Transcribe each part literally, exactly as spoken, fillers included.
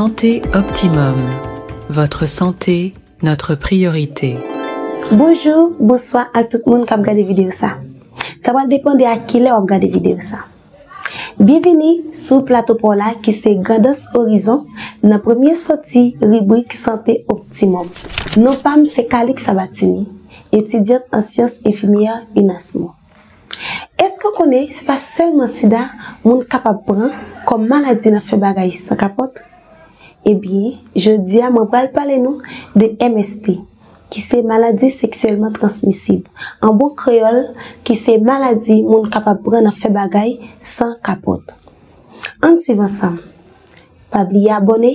Santé Optimum, votre santé, notre priorité. Bonjou, bonswa ak tout moun k ap gade videyo sa. Sa pral depann de ak kilè w ap gade videyo sa. Byenvini sou plato pa w la ki se Grandans Orizon nan premye sòti ribrik Sante Optimòm. Non pa m se Calix Sabatini, etidyant an syans enfimyè UNASMO. Èske w konnen se pa sèlman sida moun kapab pran kòm maladi nan fè bagay san kapòt? Ebyen, jodi a mwen pral pale nou de M S T, ki se maladi seksyèlman transmisib, an bon kreyòl, ki se maladi moun kapab pran nan fè bagay san kapòt. Ann swiv ansanm. Pa bliye abòne,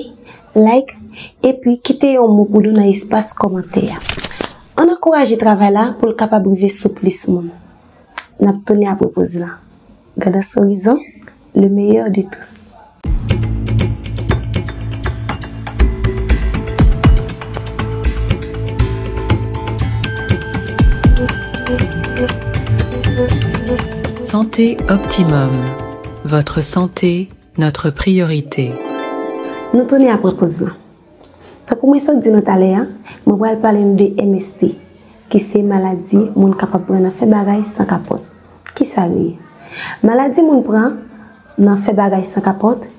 like, epi kite yon mo pou nou nan espas kòmantè a. Ann ankouraje travay la pou l kapab rive sou plis moun. N ap tounen apre poz lan. Grandans Orizon, le meilleur de tous. Santé Optimum, votre santé, notre priorité. Nou tounen apre poz lan. Tankou mwen sot di nou talè a, mwen pral pale nou de M S T, ki se maladi moun kapab pran nan fè bagay san kapòt. Kisa li ye? Maladi moun pran nan fè bagay san kapòt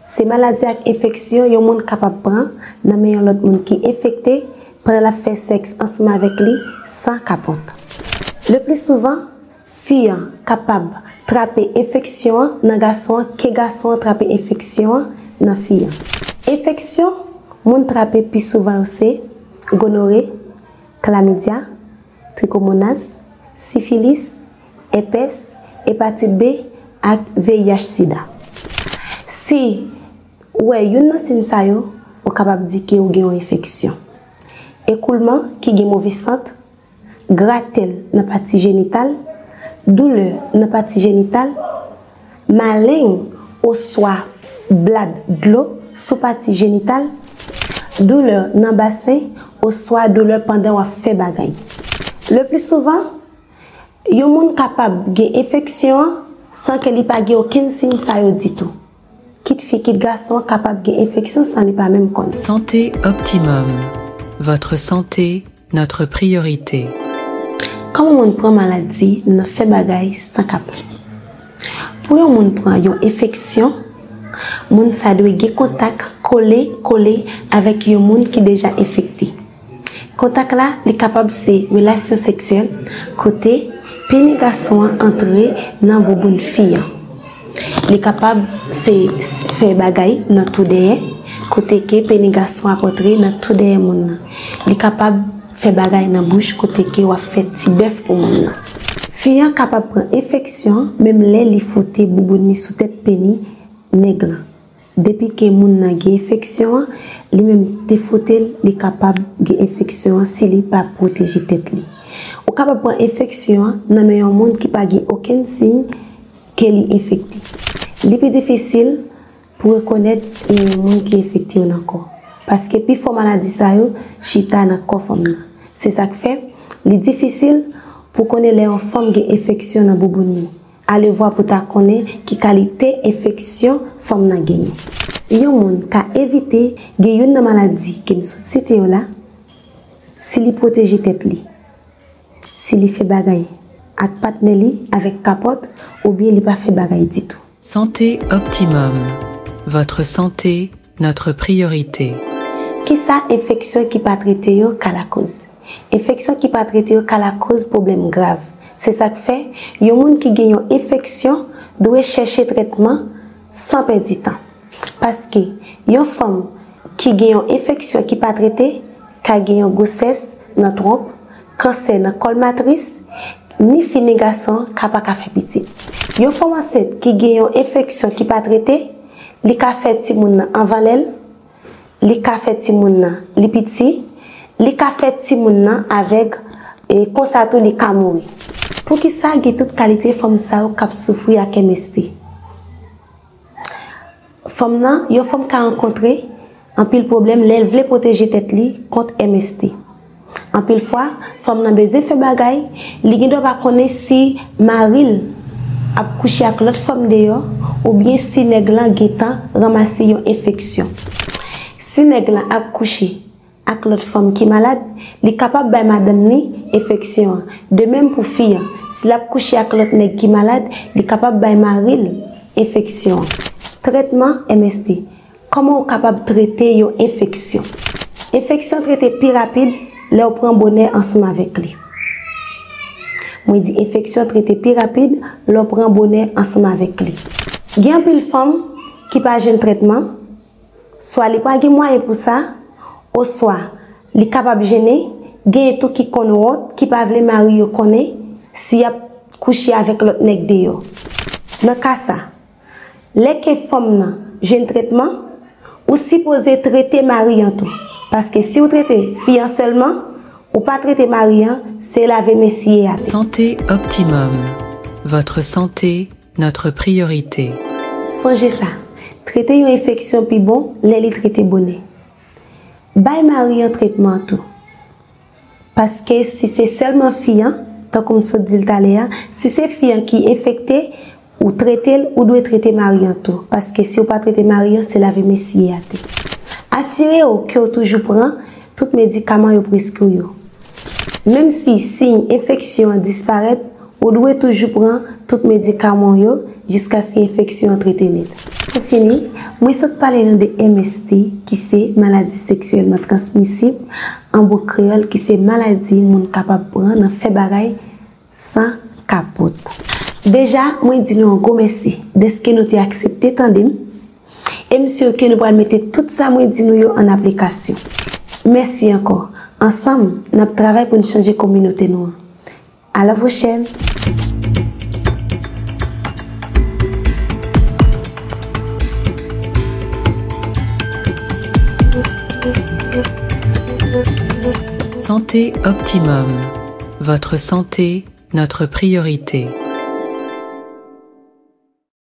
se maladi ak enfeksyon yon moun kapab pran nan men yon lòt moun ki enfekte pandan l ap fè sèks ansanm avèk li san kapòt. Le pli souvan, fi an kapab trape enfeksyon an nan gason an ke gason an trape enfeksyon an nan fi an. Enfeksyon moun trape pi souvan yo se gonore, klamidya, trikomonas, sifilis, èpès, epatit B ak V I H sida. Si ou wè youn nan siy sa yo, ou kapab di ke ou gen yon enfeksyon. Ekoulman ki gen move sant, gratèl nan pati jenital, doulè nan pati jenital, maleng oswa blad dlo sou pati jenital, doulè nan basen oswa doulè pandan w ap fè bagay. Le pli souvan, yon moun kapab gen enfeksyon an san ke li pa gen okenn siy sa yo ditou. Kit fi, kit gason kapab gen enfeksyon san li pa menm konnen. Santé Optimum, votre santé, notre priorité. Kòman moun pran maladi nan fè bagay san kapòt? Pou yon moun pran yon enfeksyon, moun sa dwe gen kontak kole kole avèk yon moun ki deja enfekte. Kontak la, li kapab se relasyon seksyèl, kote peni gason an antre nan bouboun fi an. Li kapab se fè bagay nan tou dèyè, kote ke peni gason ap antre nan tou dèyè moun nan. Li kapab fè bagay nan bouch kote ke w ap fè ti bèf pou moun nan. Fi an kapab pran enfeksyon menm lè li fwote bouboun li sou tèt peni nèg lan. Depi ke moun nan gen enfeksyon an, li menm te fwote l, li kapab gen enfeksyon an si li pa pwoteje tèt li. Ou kapab pran enfeksyon an nan men yon moun ki pa gen okenn siy ke li enfekte. Li pi difisil pou rekonèt e, moun ki enfekte yo nan kò. Paske pifò maladi sa yo chita nan kò fanm nan. Se sa k fè, li difisil pou konnen lè yon fanm gen enfeksyon nan bouboun li. Alevwa pou ta konnen ki kalite enfeksyon fanm nan genyen. Yon moun ka evite gen youn nan maladi ke m sot site yo la, si li pwoteje tèt li, si li fè bagay ak patnè li avèk kapòt, oubyen li pa fè bagay ditou. Santé Optimum, votre santé, notre priorité. Kisa enfeksyon ki pa trete yo ka lakoz? Enfeksyon ki pa trete yo ka lakoz pwoblèm grav. Se sa k fè, yon moun ki gen yon enfeksyon dwe chèche trètman san pèdi tan. Paske, yon fanm ki gen yon enfeksyon ki pa trete ka gen yon gwosès nan twonp, kansè nan kòl matris, ni fi ni gason ka pa ka fè pitit. Yon fanm ansent ki gen yon enfeksyon ki pa trete, li ka fè timoun nan anvan lè l, li ka fè timoun nan li piti, li ka fè timoun nan avèg, e konsa tou li ka mouri. Poukisa gen tout kalite fanm sa yo k ap soufri ak M S T? Fanm nan, yon fanm ka rankontre anpil pwoblèm lè l vle pwoteje tèt li kont M S T. Anpil fwa, fanm nan bezwen fè bagay, li gendwa pa konnen si mari l ap kouche ak lòt fanm deyò, oubyen si nèg lan gentan ranmase yon enfeksyon. Si nèg lan ap kouche ak lòt fanm ki malad, li kapab bay madanm ni enfeksyon an. De menm pou fi an, si l ap kouche ak lòt nèg ki malad, li kapab bay mari l enfeksyon an. Trètman M S T. Kòman w kapab trete yon enfeksyon? Enfeksyon trete pi rapid lè w pran bonè ansanm avèk li. Mwen di enfeksyon trete pi rapid lè w pran bonè ansanm avèk li. Gen anpil fanm ki pa jwenn trètman, swa li pa gen mwayen pou sa, oswa li kapab jennen, genyen tou ki konn wont, ki pa vle mari yo konnen si y ap kouche avèk lòt nèg deyò. Nan ka sa, lè ke fanm nan jwenn trètman, ou sipoze trete mari an tou. Paske si w trete fi an sèlman, ou pa trete mari an, se lave men siye atè. Santé Optimum. Votre santé, notre priorité. Sonje sa, trete yon enfeksyon pi bon lè li trete bonè. Bay mari an trètman an tou. Paske si se sèlman fi an, tankou m sot di l talè a, si se fi an ki enfekte, ou trete l, ou dwe trete mari an tou. Paske si w pa trete mari an, se lave men siye atè. Asire w ke w toujou pran tout medikaman yo preskri w yo. Menm si siy enfeksyon an disparèt, ou dwe toujou pran tout medikaman w yo jiskaske enfeksyon an trete nèt. Pou fini, mwen sot pale nou de M S T, ki se maladi seksyèlman transmisib, an bon kreyòl, ki se maladi moun kapab pran nan fè bagay san kapòt. Deja, mwen di nou yon gwo mèsi dèske nou te aksepte tande m, e m si ke nou pral mete tout sa mwen di nou yo an aplikasyon. Mèsi ankò. Ansanm, n ap travay pou n chanje kominote nou an. À la prochaine! Santé Optimum. Votre santé, notre priorité.